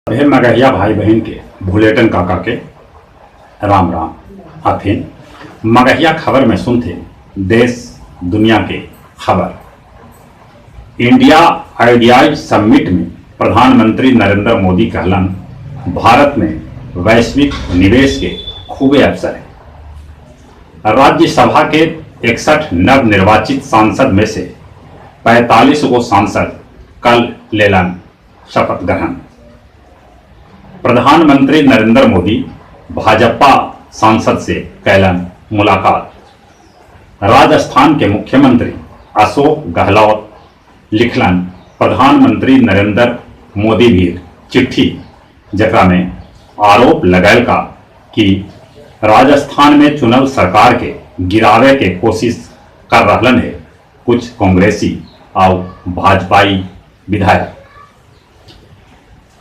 हे मगहिया भाई बहिन के भुलेटन काका के राम राम। अथिन मगहिया खबर में सुनथे देश दुनिया के खबर। इंडिया आइडियाज समिट में प्रधानमंत्री नरेंद्र मोदी कहलन, भारत में वैश्विक निवेश के खूबे अवसर है। राज्यसभा के 61 नवनिर्वाचित सांसद में से 45 गो सांसद कल लेलन शपथ ग्रहण। प्रधानमंत्री नरेंद्र मोदी भाजपा सांसद से कैलन मुलाकात। राजस्थान के मुख्यमंत्री अशोक गहलोत लिखलन प्रधानमंत्री नरेंद्र मोदी भी चिट्ठी, जकरा में आरोप लगैल का कि राजस्थान में चुनल सरकार के गिरावे के कोशिश कर रहलन है कुछ कांग्रेसी और भाजपाई विधायक।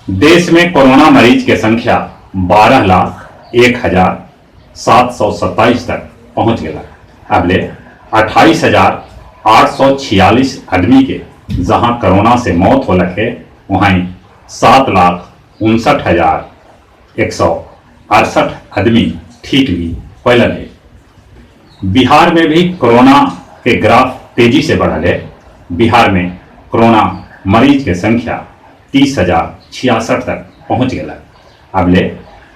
देश में कोरोना मरीज के संख्या 12,01,727 तक पहुंच गया। अबले 28,846 आदमी के जहां कोरोना से मौत हो है, वहीं 7,59,168 आदमी ठीक भी होलन है। बिहार में भी कोरोना के ग्राफ तेजी से बढ़ल है। बिहार में कोरोना मरीज के संख्या 30,066 तक पहुंच गया। अबले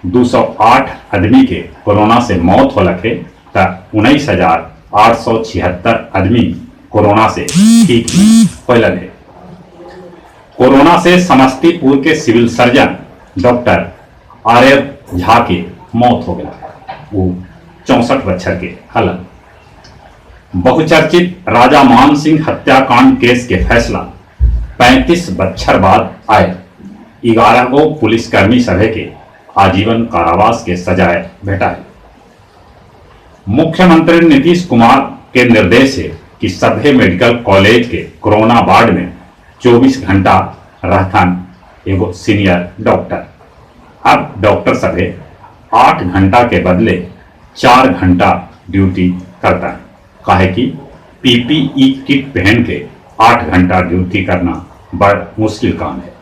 208 आदमी के कोरोना से मौत होलक है त 19,876 आदमी कोरोना से ठीक भी होलन है। कोरोना से समस्तीपुर के civil surgeon doctor R L Jha के मौत हो गया। वो 64 बच्छर के हलन। बहुचर्चित राजा मान सिंह हत्याकांड केस के फैसला 35 बच्छर बाद आए। 11 गो पुलिसकर्मी सभे के आजीवन कारावास के सजाए भेटा है। मुख्यमंत्री नीतीश कुमार के निर्देश है कि सभे मेडिकल कॉलेज के कोरोना वार्ड में 24 घंटा रहथन एगो सीनियर डॉक्टर। अब डॉक्टर सभे 8 घंटा के बदले 4 घंटा ड्यूटी करता है, काहे कि पीपीई किट पहन के 8 घंटा ड्यूटी करना बड़ मुश्किल काम है।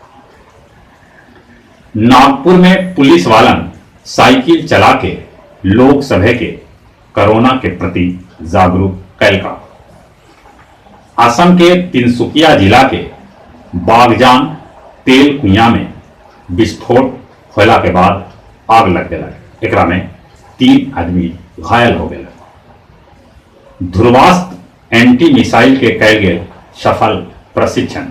नागपुर में पुलिस वालन साइकिल चला के लोग सभे के कोरोना के प्रति जागरूक कैल का। असम के तिनसुकिया जिला के बागजान तेल कुइया में विस्फोट होला के बाद आग लग गया। एकरा में 3 आदमी घायल हो गए। ध्रुवास्त्र एंटी मिसाइल के कैल गेल सफल प्रशिक्षण।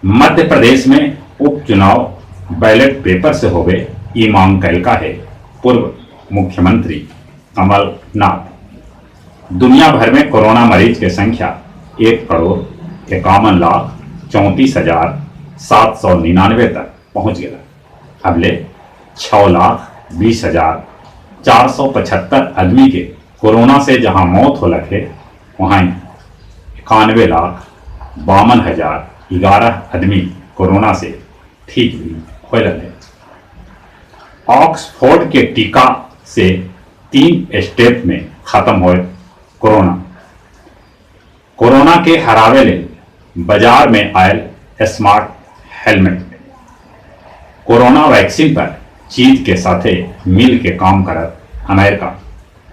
मध्य प्रदेश में उपचुनाव बैलेट पेपर से होवे, ई मांग कैलका है पूर्व मुख्यमंत्री कमलनाथ। दुनिया भर में कोरोना मरीज के संख्या 1,51,34,799 तक पहुंच गया। अबले 6,20,475 आदमी के कोरोना से जहां मौत होलक है, वहां 91,52,011 आदमी कोरोना से ठीक भी होलन है। ऑक्सफोर्ड के टीका से 3 स्टेप में खत्म होए कोरोना। कोरोना के हरावे ले बाजार में आयल स्मार्ट हेलमेट। कोरोना वैक्सीन पर चीन के साथे मिल के काम करत अमेरिका,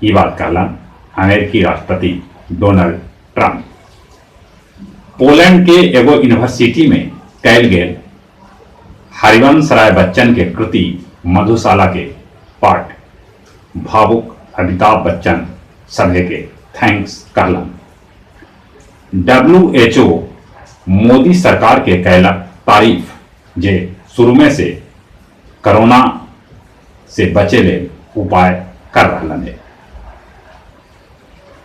ये बात कहलन अमेरिकी राष्ट्रपति डोनाल्ड ट्रंप। पोलैंड के एगो यूनिवर्सिटी में कैल गेल हरिवंश राय बच्चन के कृति मधुशाला के पाठ। भावुक अमिताभ बच्चन सभे के thanks कहलन। WHO Modi सरकार के कैलक तारीफ, जे शुरू में से कोरोना से बचे ले उपाय कर रहलन है।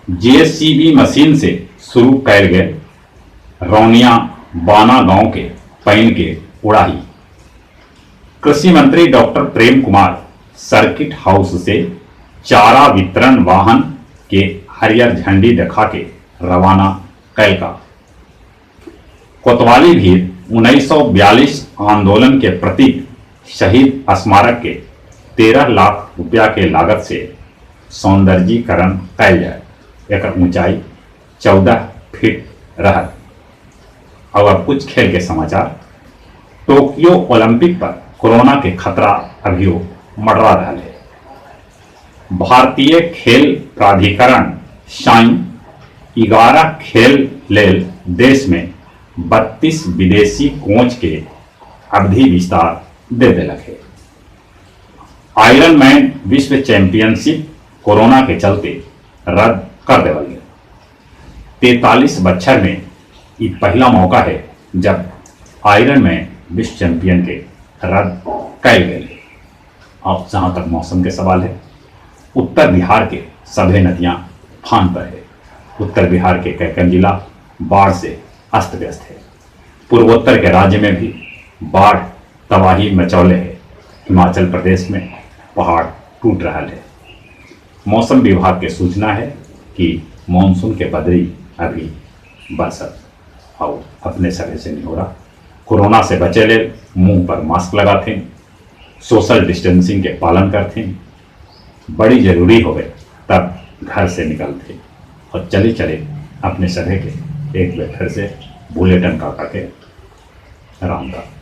जेसीबी मशीन से शुरू कैल गए रौनिया बाना गांव के पैन के उड़ाही। कृषि मंत्री doctor Prem Kumar circuit house से चारा वितरण वाहन के हरियर झंडी दिखा के रवाना कैलका। कोतवाली भी 1942 आंदोलन के प्रतीक शहीद स्मारक के 13 लाख रुपया के लागत से सौंदर्यीकरण कैल जाए। एकर ऊंचाई 14 फीट रहत। और अब कुछ खेल के समाचार। टोक्यो ओलंपिक पर कोरोना के खतरा अभियो मँड़रा रहल हे। भारतीय खेल प्राधिकरण साइन 11 खेल लेल देश में 32 विदेशी कोच के अवधि विस्तार दे देलक हे। आयरन मैन विश्व चैंपियनशिप कोरोना के चलते रद्द कर देवल गेल। 43 बच्छर में ई पहिला मौका हे जब आयरन मैन विश्व चैंपियन के रद्द कैल गेल हे। अब जहां तक मौसम के सवाल है, उत्तर बिहार के सभे नदियां फान पर है। उत्तर बिहार के कैकन जिला बाढ़ से अस्त व्यस्त है। पूर्वोत्तर के राज्य में भी बाढ़ तबाही मचौले है। हिमाचल प्रदेश में पहाड़ टूट रहा है। मौसम विभाग के सूचना है कि मानसून के बदरी अभी बरसत और अपने सभे से नहीं हो रहा। कोरोना से बचे ले मुंह पर मास्क लगाते, सोशल डिस्टेंसिंग के पालन करते, बड़ी जरूरी होवे तब घर से निकलते और चले चले अपने सभे के एक बार फिर से बुलेटिन काका के राम राम।